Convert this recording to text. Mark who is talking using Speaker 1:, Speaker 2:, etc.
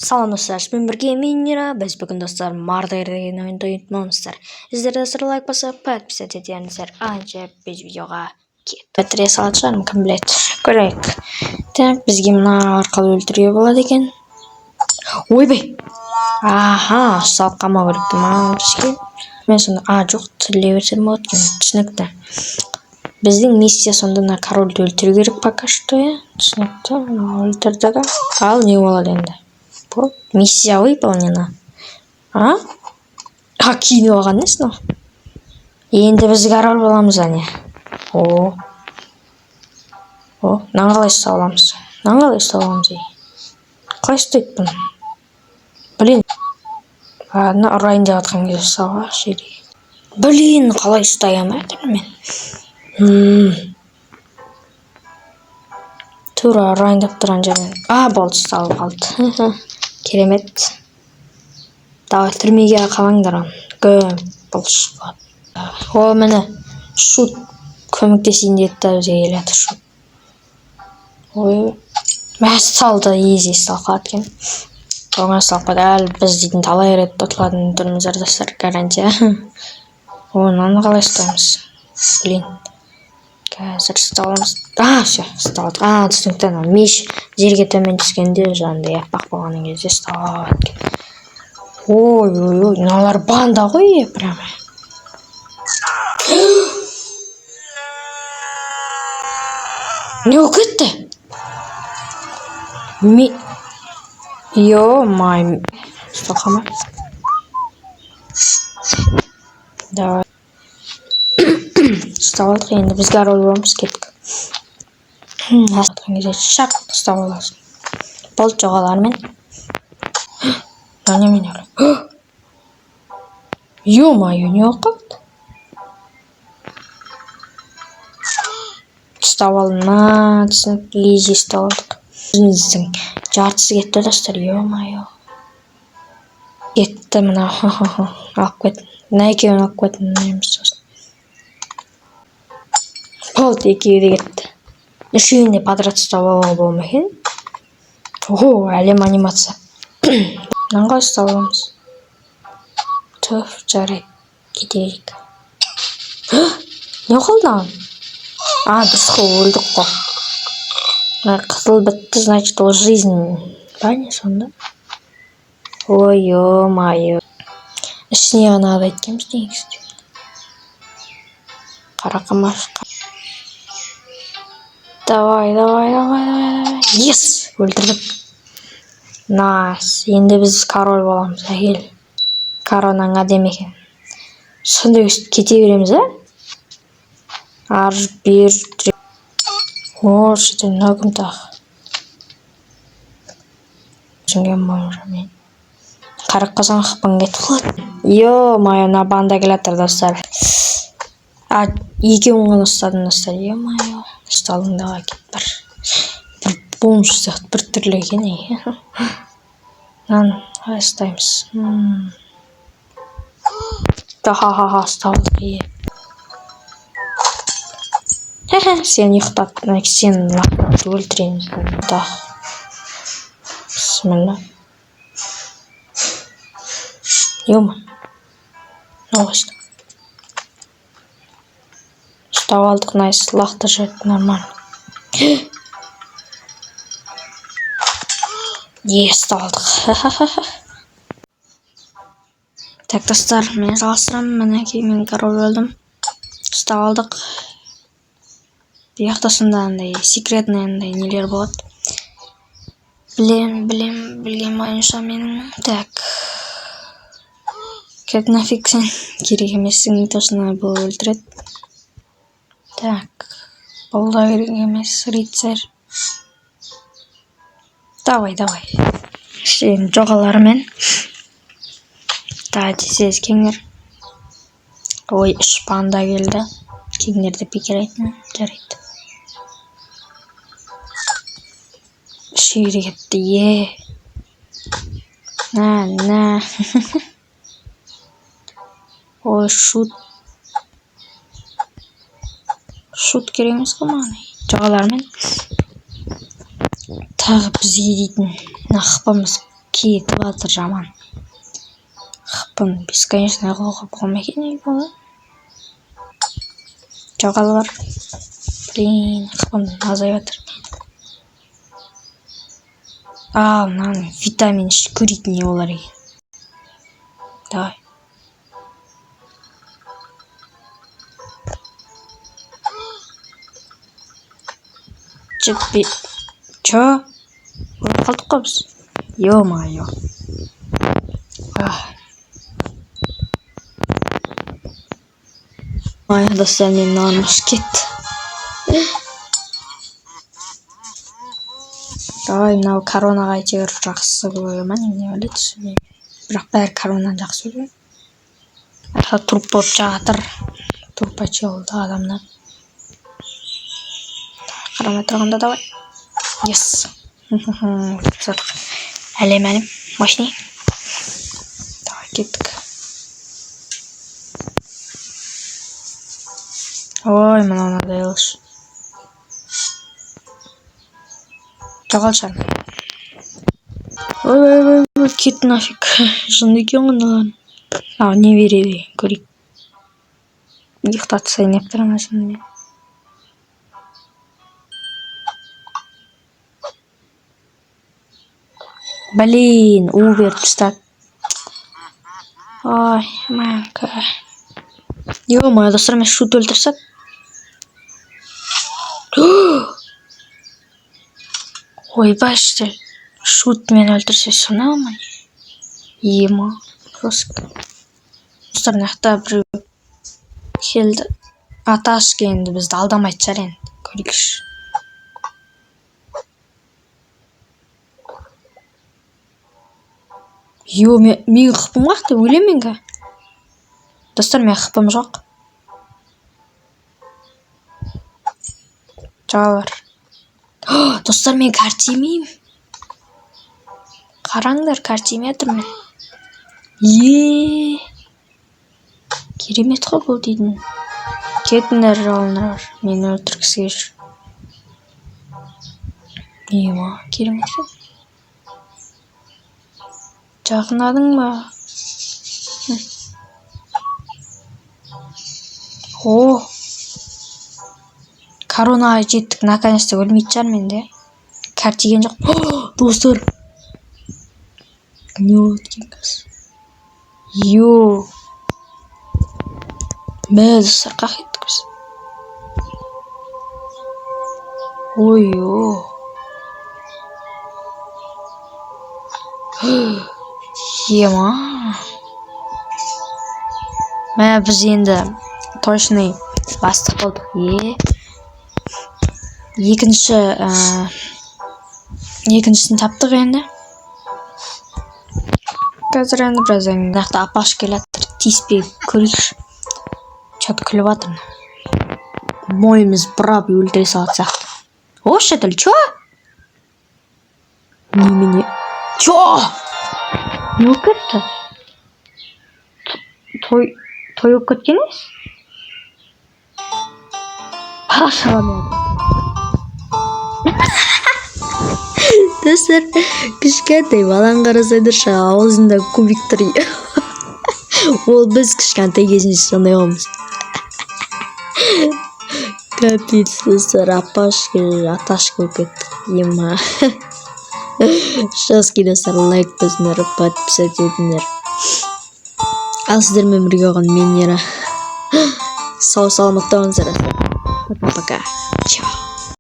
Speaker 1: Салам, достар! Сізбен бірге мен, Мира. Біз бүгін, достар, Мардер деген ойынды ойнайтын. Сіздер, достар, лайк басып, подписаться етіңіздер. Анша біз видеоға кеттік. Бітіре салатын шығармын, кім біледі. Көрейік. Так, бізге мына арқылы өлтіруге болады екен. Ойбай! Аха, ұсталып қалмау керек маған бізге. Мен сонда, а, жоқ, тіріле берсем болады екен. Түсінікті. Біздің миссия сонда мына корольді өлтіру керек пока что, иә? Түсінікті. Өлтірдік. Ал не болады енді? Вот, миссия выполнена. А? А, киініп алған несі мынау? Енді біз король боламыз, әне. О. О, мынаны қалай ұстап аламыз? Мынаны қалай ұстап аламыз, ей? Қалай ұстайды бұны? Блин. Ладно, ұрайын деп жатқан кезде ұстап алайықшы или. Блин, қалай ұстай алмай жатырмын мен? Тура ұрайын деп тұрған жерден. А, болды, ұсталып қалды. Керемет. Давай, түрмеге қамаңдар оны. Көм бұл болады. О, міне, шут көмектесейін деді да, бізге келеді шут. Ой, мә, салды, изи ұсталып қалады екен. Оңай ұсталып қалды. Әлі біз дейтін талай рет ұтылатын түріміз бар, достар, гарантия. О, мынаны қалай ұстаймыз? Блин. Қазір ұстап аламыз. А, все, ұстап алдық. А, түсінікті, анау меч жерге төмен түскенде, жаңағыдай аппақ болған кезде ұстап алады екен. Ой, ой, ой, мыналар банда ғой, прямо. Не болып кетті? Ме... Ё-май. Ұстап қалма. Давай. Ұстап алдық, енді біз король боламыз, кеттік. Жатқан кезде шақ ұстап аласың. Болды, жоғалармен. Мынау немене? Ё-моё, не болып қалды? Ұстап алдым. На, түсінікті, изи ұстап алдық. Өзіміздің жартысы кетті, достар, ё-моё. Кетті мынау. Алып кет. Мына екеуін алып кеттім сосын. Болды, екеуі де кетті. Үшеуін де подряд ұстап алуға бола ма екен? Ого, әлем анимация. Мынаны қалай ұстап аламыз? Түф, жарайды, кете берейік. Не болып қалды мынаған? А, дұрыс қой, өлдік қой. Мына қызыл бітті, значит, ол жизнь ба, не сонда? Ой, ё-моё. Ішіне ғана қарайды екенбіз негізі. Қарақамаш. Давай, давай, давай, давай. Yes! Өлтірдік. Nice. Енді біз король боламыз, әкел. Коронаң әдемі екен. Сондай өстіп кете береміз, а? Ар бер. О, что мынау кім тағы? Түсінген бойынша мен. Қарап қалсаң, хпың кетіп қалады. Ё-моё, мына банда келе жатыр, достар. А, екеуін ғана ұстадым, достар. Ё-моё. Ұсталдың, давай, кет бар. Бір бомж сияқты бір түрлі екен, ей. Мынаны қалай ұстаймыз? Ха-ха-ха, ұстап алдық, е. Сені ұйықтат, сені өлтіреміз. Да. Бісміллә. Ё-ма. Мынау қашты? Ұстап алдық, nice, лақтырып жіберді, нормально. Е, ұстап алдық. Так, достар, мен жалғастырамын. Мінекей, мен король болдым. Ұстап алдық. Бұл жақта сонда андай секретный андай нелер болады. Білем, білем, білген бойынша менің. Так. Кет нафиг сен, керек емессің, точно бұл өлтіреді. Так, бұл да керек емес, рыцарь. Давай, давай. Сен жоғалармен. Давай, тез келіңдер. Ой, үш банда келді. Келіңдер деп бекер айттым. Жарайды. Үшеуі де кетті, е. На, на. Ой, шут. Шут керек емес қой маған. Жоғалармен. Тағы бізге дейтін мына хпымыз. Кетіп жатыр жаман. ХП-ны бесконечный қылуға бола ма екен, не болады? Жоғалы бар. Блин, ХП-м азайып жатыр. Ал, мынаның витамин ішіп көрейік, не болар екен. Давай. Чё? Чё? Өліп қалдық қой біз. Ё-моё. Ай, достар, менің мынаған ұшып кетті. Ой, мынау коронаға әйтеуір жақсы көре ма, немене біледі, түсінбеймін. Бірақ бәрі коронаны жақсы көреді. Ара труп болып жатыр. Трупачелді адамдар. Қарамай тұрғанда давай. Yes. Өлтіріп тастадық. Әлем, әлем. Мощный. Давай, кеттік. Ой, мынау мынадай уж. Жоғал шығармын. Ой, ой, ой, ой, кет нафиг. Жынды екен ғой мыналар. Мынау не береді екен, көрейік. Ұйықтатып тастайын деп тұр ана жынымен. Блин, у беріп тастады. Ой, мамка. Ё-моё, достар, мен шут өлтіріп тастады. Ойбай, шутмен өлтірсе сонау ма? Ема, жестко. Достар, мына жақта біреу келді. Аташка енді бізді алдамайтын шығар енді. Көрейікші. Ё, менің ХП-м қаяқта? Өлемін мен қазір. Достар, менің ХП-м жоқ. Жабар. Достар, мен кәртимеймін. Қараңдар, кәртимей жатырмын мен. Е, керемет қой бұл дейтін. Кетіңдер, жауындар, мені өлтіргісі келіп жүр. Ема, керемет екен. Жақындадың ба? О, коронаға жеттік, наконец-то өлмейтін шығармын енді. Кәртиген жоқ. Достар, не болады екен қазір? Йо. Мә, достар, қақ кеттік біз. Ой, ё. Ема. Мә, біз енді точный бастық болдық. Е. Екінші, екіншісін таптық енді. Қазір енді біраздан кейін мына жақта апаш келе жатыр. Тиіспей көрейікші. Чё-то күліп жатыр. Мойнымыз бұрап өлтіре салатын сияқты. О, шетел, чё? Немене? Чё? Не болып кетті? Той болып кеткен емес? Бала шағамен. Достар, кішкентай баланы қарасаңдаршы, аузында кубик тұр. Ол біз кішкентай кезімізде сондай болғанбыз. Капец, достар, апашка, аташка болып кеттік. Ема. Жеский, достар, лайк басыңдар, подписаться етіңдер. Ал сіздермен бірге болған мен, Ера. Сау саламатта болыңыздар. Пока. Чао.